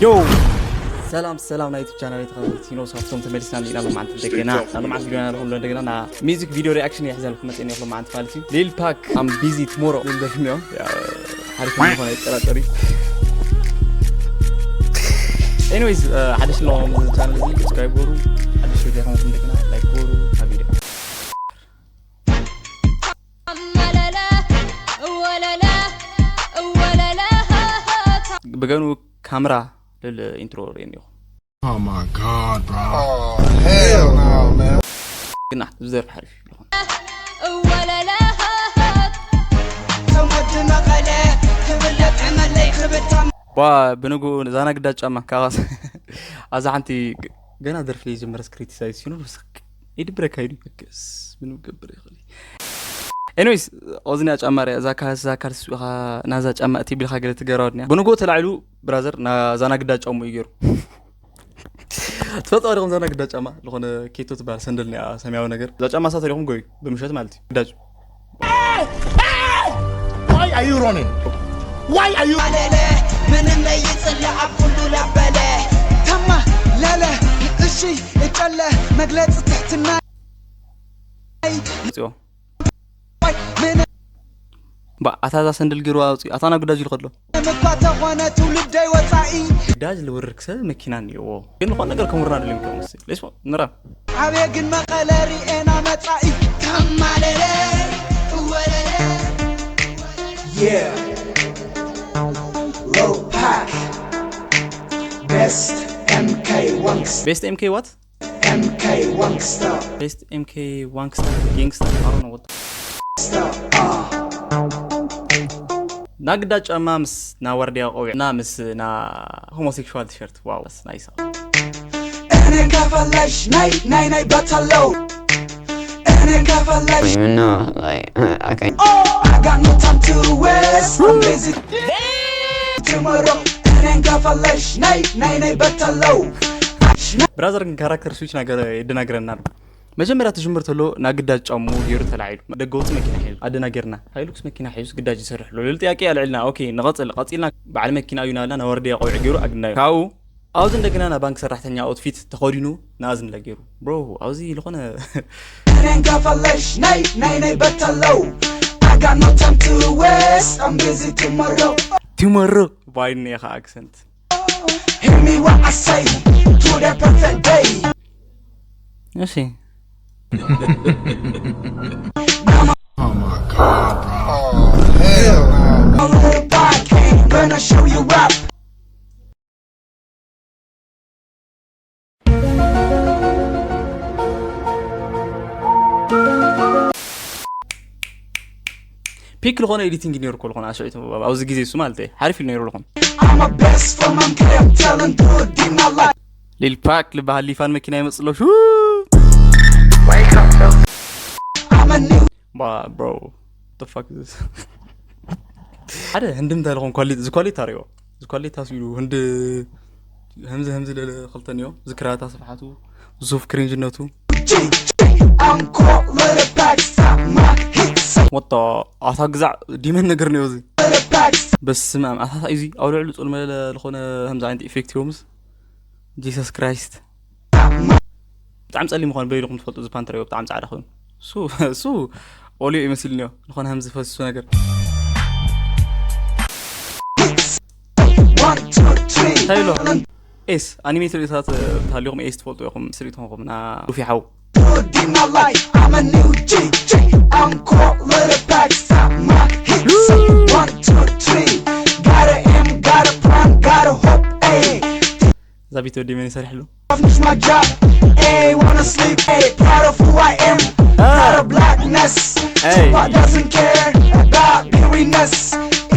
ዮ ሰላም ሰላም ናይ ዩቱብ ቻናል ተኸታተልቲ ኖስ ሃብቶም ተመሊስና ኢና ሎማዓንቲ እንደገና ሎማዓንቲ ቪዲዮ ኣለኹም እንደገና ና ሚዚክ ቪዲዮ ሪኣክሽን እየ ሒዘልኩም መፅእኒ ሎማዓንቲ ማለት እዩ ሊል ፓክ ኣም ቢዚ ትሞሮ ዝብል ደርፊ እኒኦ ሓሪፍ ዝኾነ ይጠራጠሪ ኤኒዌይዝ ሓደሽ ለኹም ቻናል እዚ ሰብስክራይብ ገሩ ሓደሽ ቪዲዮ ኹም እንደገና ላይክ ገሩ ኣብ ቪዲዮ ብገኑ ካምራ ልል ኢንትሮ ርእየን እኒኹ Oh my god, bro. Oh, hell no, man. ግና ዝደርፍ ሓሪፍ እዩ። ባ ብንጉ ዛና ግዳ ጫማ ካባስ ኣዛ ሓንቲ ገና ደርፊ ዘይጀመረስ ክሪቲሳይዝ ሲኖ ይድብረካ ኢሉ ስ ምንም ገብር ይኽእል ኤኒዌይስ ኦዝንያ ጫማ ሪያ እዛ ካልሲ እዛ ካልሲ ናዛ ጫማ እቲ ቢልካ ገለ ትገራወድንያ ብንጎ ተላዒሉ ብራዘር ናዛ ናግዳ ጫሙ እዩ ገይሩ ትፈልጦ ዲኹም ዘና ግዳ ጫማ ዝኾነ ኬቶ ትበሃል ሰንደል ኒኣ ሰማያዊ ነገር እዛ ጫማ ሳተ ዲኹም ጎዩ ብምሸት ማለት እዩ ግዳጅ Why are you running? Why are you ለለ ምንም ለይፅለ ኣብ ኩሉ ለበለ ተማ ለለ እሺ እጨለ መግለፂ ትሕትና ፅዮ ኣታ እዛ ሰንደል ገይሩ ኣውፅኡ ኣታ ናብ ግዳጅ ኢሉ ከሎ እኳ ተኾነ ትውልደይ ወፃኢ ግዳጅ ልውርድ ክሰብ መኪና እኒኦዎ ግን ዝኾነ ነገር ከምርና ደልዮም ከ ምስ ሌስፎ ንራ ዓብየ ግን መቐለ ሪኤና መፃኢ ከማለለ እወለለ Yeah Road Pack Best M K Wangsta ቤስት ኤምኬ ዋት M K Wangsta ቤስት ኤምኬ ዋንግስታ ጌንግስታ I don't know what Star uh ናግዳ ጫማ ምስ ና ዋርድያ ቆቢዕ እና ምስ ና ሆሞሴክሹዋል ቲሸርት ዋው ናይሳ እኔ ከፈለሽ ናይ ናይ ናይ በተለው እኔ ከፈለሽ You know, like, I can. I got no time to waste I'm busy tomorrow እኔ ከፈለሽ ናይ ናይ ናይ በተለው ብራዘር ግን ካራክተር ስዊች ነገር የደናግረናል መጀመርያ ትጅምር ተሎ ናግዳጅ ጫሙ ገይሩ ተላዒሉ ደገወፂ መኪና ሒዙ ኣደናጊርና ሃይሉክስ መኪና ሒዙ ግዳጅ ይሰርሕ ኣሎ ልብል ጥያቄ ኣልዕልና ኦኬ ንቐፅል ቀፂልና በዓል መኪና እዩ ናብልና ናወርድያ ቆቢዕ ገይሩ ኣግናዩ ካብኡ ኣብዚ እንደገና ና ባንክ ሰራሕተኛ ኣውትፊት ተኸዲኑ ንኣዝንለ ገይሩ ብሮ ኣብዚ ዝኾነ እኔን ከፈለሽ ናይ ናይ ናይ በተለው I got no time to waste I'm busy tomorrow ቲመሮ ባይኒ ኢኻ ኣክሰንት Hear me what I say Today perfect day እሺ Oh my god, bro. A little body can't gonna show you up ፒክ ዝኾነ ኤዲቲንግ ነይሩ እኮ ዝኾነ ኣስዒቱ ኣብዚ ግዜ እሱ ማለት እዩ ሓሪፍ ኢሉ ነይሩ ኣለኹም I'm a best from I'm clear I'm telling good in my life ሊል ፓክ ልበሃል ሊፋን መኪና ይመፅሎ ሹ I'm a new ባ ብሮ the fuck is this ሓደ ህንዲ እንታይ ዝኾን ኳሊቲ እዚ ኳሊቲ ኣሪኦ እዚ ኳሊቲ ኣስኢሉ ህንዲ ህምዚ ህምዚ ለለ ክልተ ኒዮ ዝክራታ ስፍሓቱ ዙፍ ክሪንጅነቱ G G I'm cool little back stop my hips ወጣ ኣታ ግዛዕ ዲመን ነገር ኒዮ እዚ little back በስመ ኣብ ኣታ እዚ ኣብ ልዕሊ ጾል መለለ ዝኾነ ከምዚ ዓይነት ኢፌክት ዮምስ ጂሰስ ክራይስት ብጣዕሚ ጸሊም ምዃኑ በይልኩም ትፈልጡ እዚ ፓንተር ብጣዕሚ ጻዕዳ ኮይኑ እሱ እሱ ኦልዮ ይመስልኒ ዮ ዝኾነ ከም ዝፈሱ ነገር One, two, three. እንታይ ኢሎ ኤስ ኣኒሜት ርእሳት ተሃሊኹም ኤስ ትፈልጡ ኢኹም ስሪት ኾንኹም ና ሩፊ ሓው Good in my life. I'm a new G G. I'm cool, little back, stop my hips. One, two, three. Got a M, got a prime, got a hope, ayy. እዛ ቤት ወዲ መን ይሰርሕሉ Finish my job, ayy, wanna sleep, ayy, proud of who I am, proud of blackness. Ayy. Tupac doesn't care about weariness,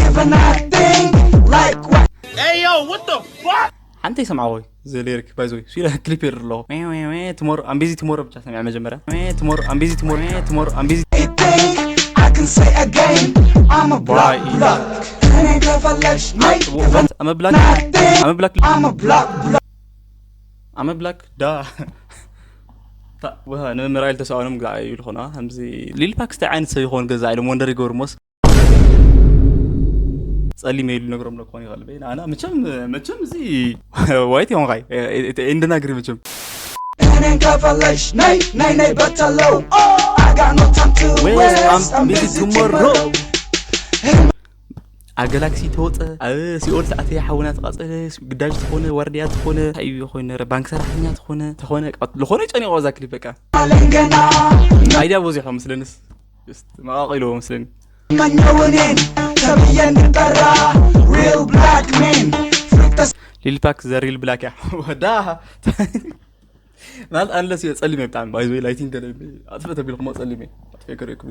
even I think like what. Hey yo, what the fuck? ሓንቲ ይሰምዓዎ እዚ ሊሪክ ባይዘወይ ሱ ኢለ ክሊፕ ይር ኣለኹ ትሞር ኣምቢዚ ትሞር ብቻ ሰሚዐ መጀመርያ ትሞር ኣምቢዚ ትሞር ትሞር ኣምቢዚ They think I can say again, I'm a block, Why? block. And I never left my ኣመብላክ ኣመብላክ I'm a block, block. ኣመብላክ ዳ ውሃ ንምምራይ ዝተሰኣኖም ግዛዕ እዩ ዝኾነ ከምዚ ሊል ፓክ ስታይ ዓይነት ሰብ ይኸውን ገዛ ኢሎም ወንደር ይገብሩ ሞስ ጸሊም ኢሉ ነግሮም ሎ ክኾን ይኽእል። በይና ኣና መቸም መቸም እዚ ዋይት ይሆን ኻይ እንደናግሪ መቸም እኔን ከፈለሽ ነይ ነይ ነይ በተለው I got no time to Well, waste I'm I'm busy busy tomorrow. tomorrow ኣብ ጋላክሲ ተወፀ ኣብ ሲኦል ተኣተየ ሓውና ተቃፀለ ግዳጅ ዝኾነ ዋርድያ ዝኾነ እንታይ እዩ ኮይኑ ነረ ባንክ ሰራሕተኛ ዝኾነ ተኾነ ዝኾነ ጨኒቆ ዛ ክሊፕ በቃ አለንገና አይዲያ በዚሖ ምስለንስ መቃቂልዎ ምስለኒ መኛውኔን ተብዬ እንድጠራ real black man ፍቅር ሊል ፓክ ዘ ሪል ብላክ እያ ወዳ ማለት ኣንለስ እዮ ጸሊም እየ ብጣዕሚ ባይዘ ላይቲንግ ገለ ኣጥፍእ ተቢልኩሞ ጸሊም እየ ኣጥፍእ ከሪእኩም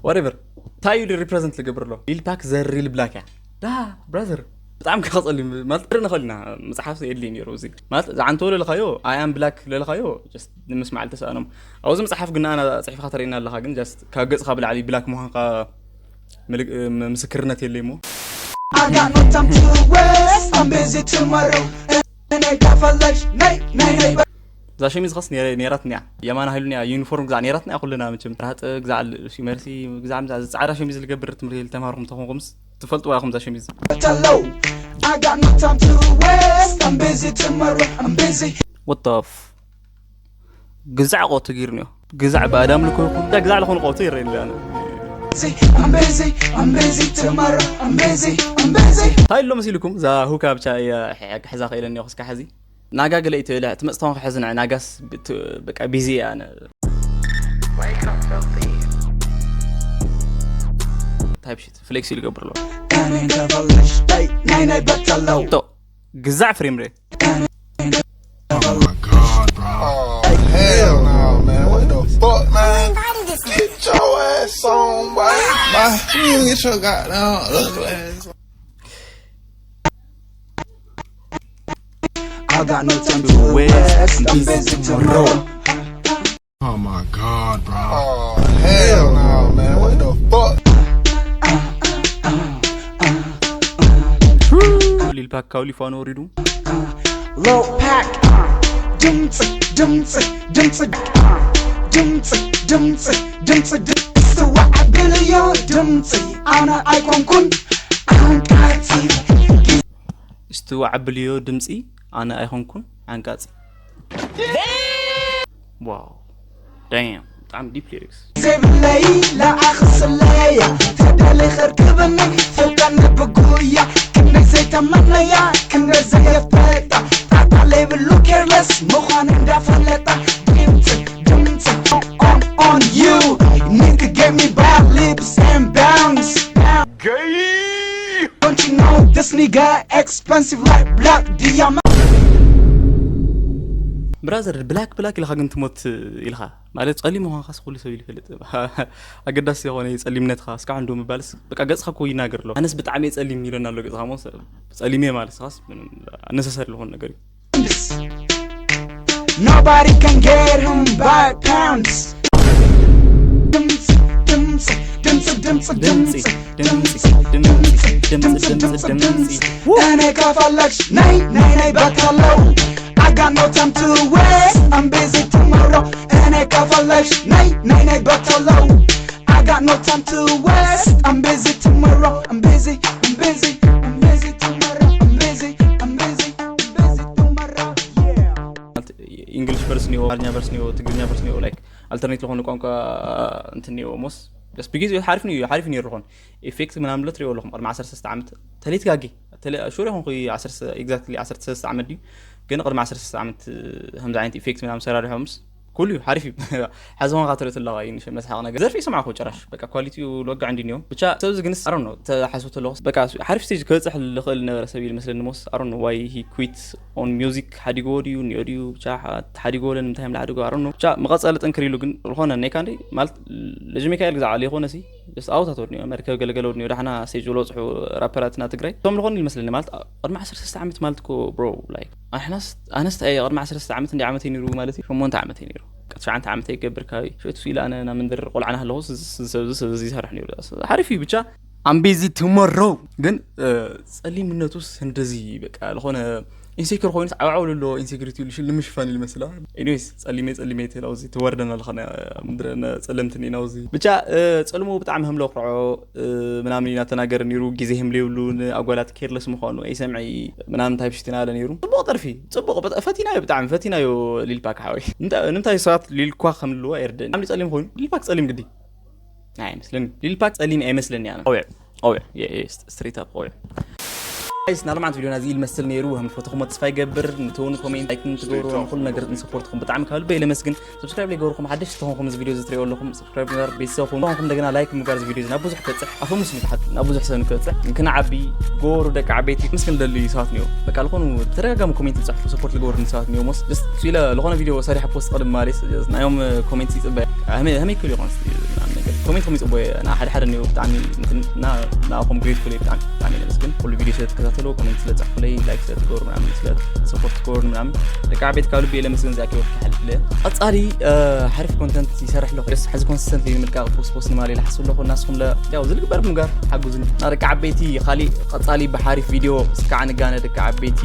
whatever እንታይ እዩ ሪፕረዘንት ልገብር ኣሎ ሊል ፓክ ዘ ሪል ብላክ እያ ዳ ብራዘር ብጣዕሚ ከጸሊም ማለት ርእ ንኽእል ኢና መጽሓፍ የድልይ ነይሩ እዚ ማለት ዝዓንተው ለለኻዮ ኣያም ብላክ ለለኻዮ ንምስማዕ ልተሰኣኖም ኣብዚ መጽሓፍ ግን ኣና ጽሒፍካ ተርእና ኣለኻ ግን ጀስት ካብ ገጽካ ብላዕሊ ብላክ ምዃንካ ምልክ- ም- ምስክርነት የለይ እሞ I got no time to waste I'm busy tomorrow እኔ ከፈለሽ ነይ ነይ ነይ እዛ ሸሚዝ ኸስ ነይረ- ነይራትኒ እያ የማን ሃይሉን እያ ዩኒፎርም ግዛዕ ነይራትና እያ ኩልና መቸም ራጥ ግዛዕ ሲ መርሲ ግዛዕ ምዛ ፃዕዳ ሸሚዝ ዝገብር ትምህርቲ ዝተማርኩም ተኾንኩምስ ትፈልጥዋ ኢኹም እዛ ሸሚዝ በተለው I got no time to waste I'm busy tomorrow I'm busy ወጣፍ ግዛዕ ቆቱ ጊርንዮ ግዛዕ ብኣዳም ልኮ ይኹን ግዛዕ ዝኾነ ቆቱ ይረአየኒ ኣነ busy I'm busy I'm busy tomorrow I'm busy I'm busy እንታይ ኣሎ መሲልኩም እዛ ሁካ ብቻ እየ ሕዛ ከኢለኒ ክስካ ሕዚ ናጋ ገለ ይትብለ ትመፅተውን ክሕዝንዐ ናጋስ በቃ ቢዚ እያ ኣነ ታይፕ ሽት ፍሌክስ ኢሉ ገብር ኣሎ እኔን ከፈለሽ ነይ ነይ ነይ በተለው ቶ ግዛዕ ፍሬም ሬ Oh my god, bro. Oh, hell no, man. What the fuck, man? Get your ass on, boy. Bye. You get your goddamn ugly ass. I got no time to waste I'm busy tomorrow Oh my god, bro. Oh, hell no, man. What the fuck? ሊል ፓክ ካውሊፋኖ ወሪዱ Low pack ድምፅ ድምፅ ድምፅ ድምፅ ድምፅ ድምፅ ስትዋዕ ብልዮ ድምፂ ኣነ ኣይኮንኩን ዓንቃፂ ስትዋዕ ብልዮ ድምፂ ኣነ ኣይኮንኩን ዓንቃፂ ዋው ዳም ብጣዕሚ ዲፕ ሊሪክስ ዘይብለይ ለኣኽስለያ ተደሊ ኽርክብኒ ፍልጠኒ ብጉያ ክንደይ ዘይተመነያ ክንደይ ዘየፍለጣ ጣጣ ለይብሉ careless ምዃን እንዳፈለጣ ድምፂ ድምፂ on on you need to get me bad lips and bounce Don't you know this nigga expensive like black diamond ብራዘር ብላክ ብላክ ኢልካ ግን ትሞት ኢልካ ማለት ጸሊም ምዃንካስ ኩሉ ሰብ ይፈልጥ ኣገዳሲ ዝኾነ ጸሊምነትካ እስካዕ እንዶ ምባልስ በቃ ገጽካ እኮ ይናገር ኣሎ ኣነስ ብጣዕሚ እየ ጸሊም ይለና ኣሎ ገጽካ ሞ ጸሊም እየ ማለት ስኻስ ኣነሰሰሪ ዝኾነ ነገር እዩ Nobody can get him by pounds. ድምፅ ድምፅ ድምፅ ድምፅ ድምፅ ድምፂ ድምፂ ድምፂ ድምፂ ድምፂ ድምፂ እኔ ከፈለግሽ ነይ ነይ ነይ በተለው I got no time to waste I'm busy tomorrow እኔ ከፈለግሽ ነይ ነይ ነይ በተለው I got no time to waste I'm busy tomorrow I'm busy I'm busy I'm busy tomorrow I'm busy I'm busy I'm busy tomorrow yeah ኢንግሊሽ ቨርስ ኒኦ ኣማርኛ ቨርስ ኒኦ ትግርኛ ቨርስ ኒኦ ላይክ ኣልተርኔት ዝኾነ ቋንቋ እንትን ኒኦ ሞስ ደስ ብጊዜ ሓሪፍ ኒዮ ሓሪፍ ነይሩ ዝኾን ኢፌክት ምናምን ሎ ትሪኦ ኣለኹም ቅድሚ ዓሰርተ ሰለስተ ዓመት ተለይትጋጊ ሹር ይኹንኩ exactly ዓሰርተ ሰለስተ ዓመት ድዩ ግን ቅድሚ ዓሰርተ ሰለስተ ዓመት ከምዚ ዓይነት ኢፌክት ምናምን ሰራሪሖምስ ኩሉ እዩ ሓሪፍ እዩ ሓዚ ኾንካ ትርኢ ኣለኻ እዩ ንሸ መስሓቕ ነገር ዘርፊ ይስምዓኹ ጭራሽ በቃ ኳሊቲኡ ልወግዕ እንዲ ኒዮም ብቻ ሰብዚ ግንስ ኣሮኖ ተሓስቡ ተለኹስ በቃ ሓሪፍ ስቴጅ ክበፅሕ ልኽእል ነበረ ሰብ ኢሉ መስለኒ ሞስ ኣሮኖ ዋይ ሂ ኩዊት ኦን ሚውዚክ ሓዲጎ ድዩ ኒኦ ድዩ ብቻ ሓዲጎ ለ ንምንታይ ምልዓድጎ ኣሮኖ ብቻ መቐፀሊ ጥንክር ኢሉ ግን ዝኾነ ናይ ካንዲ ማለት ልጅ ሚካኤል ግዛዕ ኣለ ይኾነ ሲ ስ ኣውታት ወድኒዮ መርከብ ገለገለ ወድኒዮ ዳሕና ስቴጅ ዝበፅሑ ራፐራትና ትግራይ እቶም ዝኾነ ኢሉ መስለኒ ማለት ቅድሚ ዓሰርተ ሰለስተ ዓመት ማለት ኮ ብሮ ላይክ ኣሕናስ ኣነስ ኣየ ቅድሚ ዓሰርተ ሰለስተ ዓመት እንዲ ዓመት ነይሩ ማለት እዩ ሸሞንተ ዓመት ነይሩ ትሽዓተ ዓመት ይገብር ካበይ ሸቱ ኢለ ኣነ ናብ መንደር ቆልዓ ናሃለኹ ዝሰብዚ ሰብዚ ይሰርሕ ነይሩ ሓሪፍ እዩ ብቻ I'm busy tomorrow ግን እ፣ ጸሊምነቱስ እንደዚ በቃ ዝኾነ ኢንሴክር ኮይኑስ ዓውዓው ልሎ ኢንሴክሪቲ ንምሽፋን ይመስላ። Anyways ጸሊመ ጸሊመ ትላውዚ ትወርደና ኣለኸነ ምድረ ጸለምትን ኢና ውዚ ብቻ እ፣ ጸልሙ ብጣዕሚ ህምሎ ክርዖ እ፣ ምናምን ኢና ተናገር ነይሩ። ግዜ ህምሎ ይብሉ፣ ንኣጓላት ኬርለስ ምዃኑ ኣይሰምዐ ምናምን ታይፕ ሽትና ኣለ ነይሩ። ጽቡቕ ጠርፊ፣ ጽቡቕ በጣ- ፈቲናዮ፣ ብጣዕሚ ፈቲናዮ። ሊልፓክ ሓወይ እንታ- ንምንታይ ሰባት ሊልኳ ከምልዋ የርደኒ። ብጣዕሚ ጸሊም ኮይኑ ሊልፓክ ጸሊም ግዲ ኣይመስለኒ። ሊልፓክ ጸሊም ኣይመስለኒ ኣነ። ቆውዕ ቆውዕ ስትሪት ኣፕ ቆውዕ። ጋይስ ናሎማዓንቲ ቪዲዮና እዚ ይመስል ነይሩ። ከም ፈተኹሞ ተስፋ ይገብር። ንትውን ኮሜንት ላይክ ንትገብሩ ንኩሉ ነገር ንሰፖርትኩም ብጣዕሚ ካብ ልበይ ለመስግን። ሰብስክራይብ ለይገበርኩም ሓደሽ ተኾንኩም እዚ ቪዲዮ ዝትሪኦ ኣለኹም ሰብስክራይብ ምግባር ቤተሰብ ኩኑ። ተኾንኩም እንደገና ላይክ ምግባር እዚ ቪዲዮ እዚ ናብ ብዙሕ በጽሕ ኣፈሙስ ንክሓት ናብ ብዙሕ ሰብ ንክበጽሕ ንክንዓቢ ጎሩ ደቂ ዓበይቲ ምስክን ደልዩ ሰባት ነይሩ። በቃ ዝኾኑ ተደጋጋሚ ኮሜንት ዝጽሕፉ ሰፖርት ዝገብሩ ሰባት ነይሩ። ሞስ ደስ ኢለ ዝኾነ ቪዲዮ ሰሪሐ ፖስት ቅድም ማለት ናዮም ኮሜንት ይጽበ። ከመይ ክል ይኾን ኮሜንት ከም ይጽበ ና ሓደ ሓደ ነይሩ ብጣዕሚ እንትን እና ናኹም ግሬትፉል ብጣዕሚ ብጣዕሚ ለመስግን። ኩሉ ቪዲዮ ስለ ትከታተሉ ኮሜንት ስለ ጽሕፉለይ ላይክ ስለ ትገብሩ ምናምን ስለ ሰፖርት ትገብሩ ምናምን ደቂ ዓበይቲ ካብ ልቢ ለመስግን። ዛኪ ወርቂ ሓልፍለ ቀጻሊ እ፣ ሓሪፍ ኮንተንት ይሰርሕ ኣለኹ። ደስ ሓዚ ኮንሲስተንት ንምልቃቕ ፖስት ፖስት ንማል ኢለ ሓስብ ኣለኹ። እናስኹም ለ ያው ዝልግበር ምግባር ሓጉዝኒ። እና ደቂ ዓበይቲ ካሊእ ቀጻሊ ብሓሪፍ ቪዲዮ ስካዕ ንጋነ ደቂ ዓበይቲ።